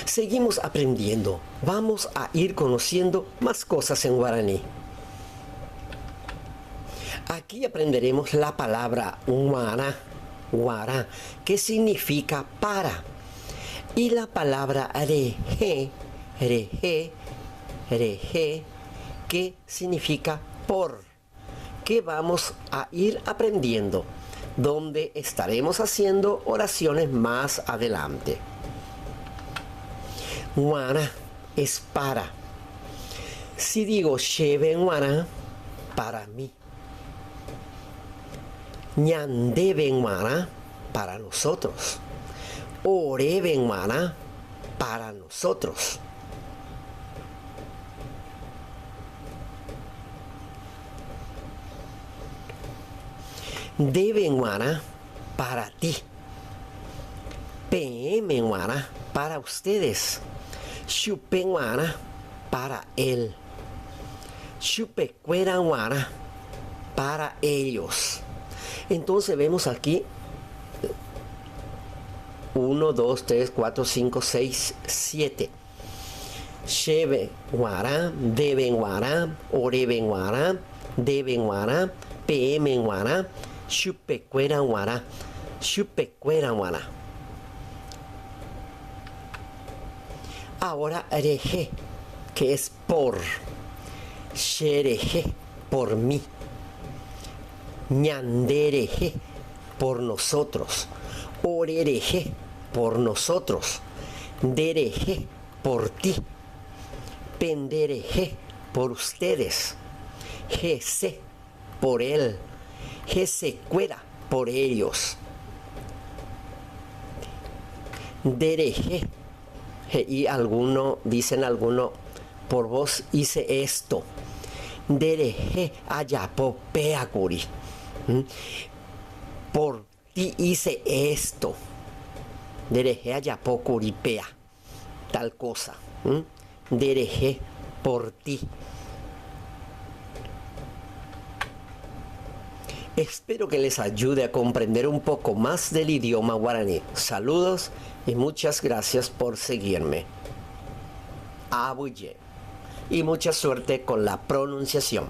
Seguimos aprendiendo. Vamos a ir conociendo más cosas en guaraní. Aquí aprenderemos la palabra guará, guará, que significa para. Y la palabra reje, reje, reje, que significa por. Que vamos a ir aprendiendo, donde estaremos haciendo oraciones más adelante. Guará es para. Si digo chéve g̃uarã, para mí. Ñandéve g̃uarã, para nosotros. Oréve g̃uarã, para nosotros. Ndéve g̃uarã, para ti. Peẽme g̃uarã, para ustedes. Chupe g̃uarã, para él. Chupekuéra g̃uarã, para ellos. Entonces vemos aquí 1, 2, 3, 4, 5, 6, 7. Chéve g̃uarã, ndéve g̃uarã, oréve g̃uarã, ndéve g̃uarã, peẽme g̃uarã, chupekuéra g̃uarã, chupekuéra g̃uarã. Ahora rehe, que es por. Che rehe, por mí. Ñande rehe, por nosotros. Ore rehe, por nosotros. Nde rehe, por ti. Pende rehe, por ustedes. Hese, por él. Hesekuéra, por ellos. Nde rehe, he'i alguno, dicen alguno, por vos hice esto. Nde rehe ajapo péa kuri. Por ti hice esto. Nde rehe ajapo kuri péa. Tal cosa. Nde rehe, por ti. Espero que les ayude a comprender un poco más del idioma guaraní. Saludos y muchas gracias por seguirme. Abuye. Y mucha suerte con la pronunciación.